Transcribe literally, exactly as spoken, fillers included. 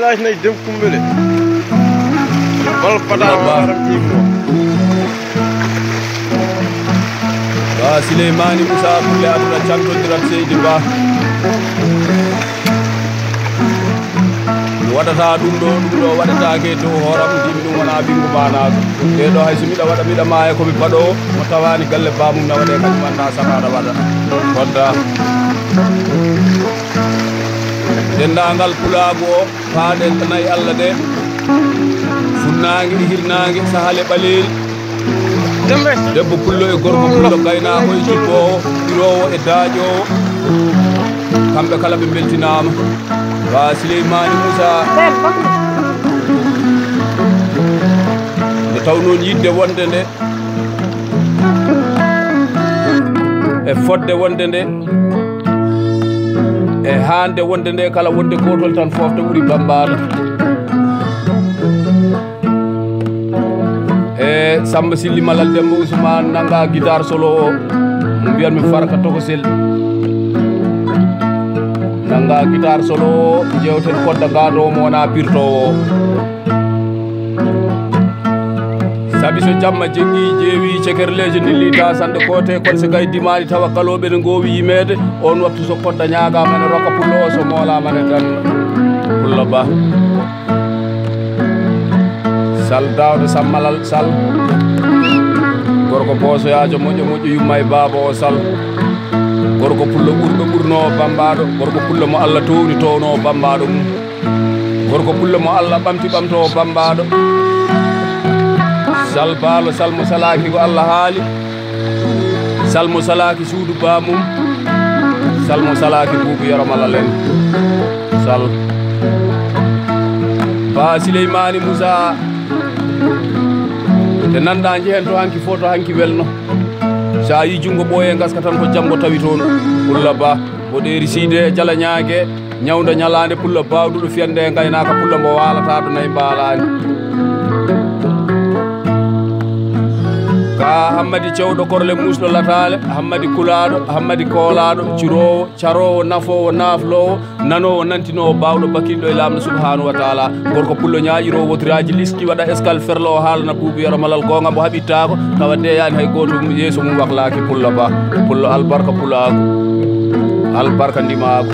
Laaj nay dem kumbele. Wal fata Ba. Maram jimmo. Ba Sileymani Musa Kulle aduna cantondirat Seydi Ba. Mi waɗata ɗum ɗo, ɗum ɗo waɗataake to hooram, ɗum ɗum wona bingo maanaaɗo. Ɗe ɗo hay so miɗa waɗa, miɗa maaya ko mi paɗo, mo tawaani galle bamum na waɗe, kañum annda sanaɗa waɗa. Kodda. Denndaangal pulaagu o, paaɗe nayi Allah ɗe, funnaange e hirnaange, sahale ɓaleeri. Debbo pullo e gorko pullo, gaynaako e jippoowo, iroowo e daaƴoowo. Kamɓe kala ɓe mbeltinaama. Ba Sileymaani Muusa. Nde taw noon yiɗde wonde nde, e fodde wonde nde, e haande wonde nde, kala wonde gootol tan foofta ɓuri bambaano. E Samba Silli Malal Demba Ousmane nanga guitar solo o, mo mbiyanmi Farka Tokosel. Nanga guitar solo o, jewten kodda ngaɗo mo wona pirtowo o. Sabi so jamma jeŋi jeewi cekerleeje ndilli ta sande koote, kon se gay dimaali tawa kalooɓe ne ngoowi yimeede. On waktu so kodda ñaagaama ne rokka pullo o, so moolaama ne tan pullo ba. Sal Daawda Sammalal Sal. Gorko boosoyaajo moƴƴo moƴƴo yumma e baaba o Sal. Gorko pullo ɓurɗo ɓurno bambaɗo. Gorko pullo mo Allah towni towno bambaɗo mum. Gorko pullo mo Allah ɓamti ɓamto bambaɗo. Sal Baalo Sal mo salaaki ko Allah haali. Sal mo salaaki suudu baamum. Sal mo salaaki buubu Yoro Malal en. Sal. Ba Sileymaani Muusa. Nde nanɗa njehen to hanki fo to hanki welno. Sa yi junngo ɓooye ngaska tan ko jamgo tawi toon. Ulla Ba. Mboɗeeri Siide e Jala Ñaage. Ñawnda ñalaande pullo baawduɗo fiyande e ngaynaaka pullo mbo waalata ɗo nayi mbaalaani. Ka Hammadi cewɗo korle muusɗo lataale, Hammadi kulaaɗo, Hammadi koolaaɗo, curoowo, caroowo, nafoowo, naafloowo, nanoowo, nantinoowo, baawɗo bakilɗo e laamɗo subhaanahu wa taala. Gorko pullo ñaaƴiroowo wotiraaji liski waɗa eskal ferlo o haalana buubu Yoro Malal goonga mbo haɓittaako, tawa deeyaani hay gooto mum yeeso mum waklaaki pullo ba. Pullo albarka pulaagu. Albarka ndimaagu.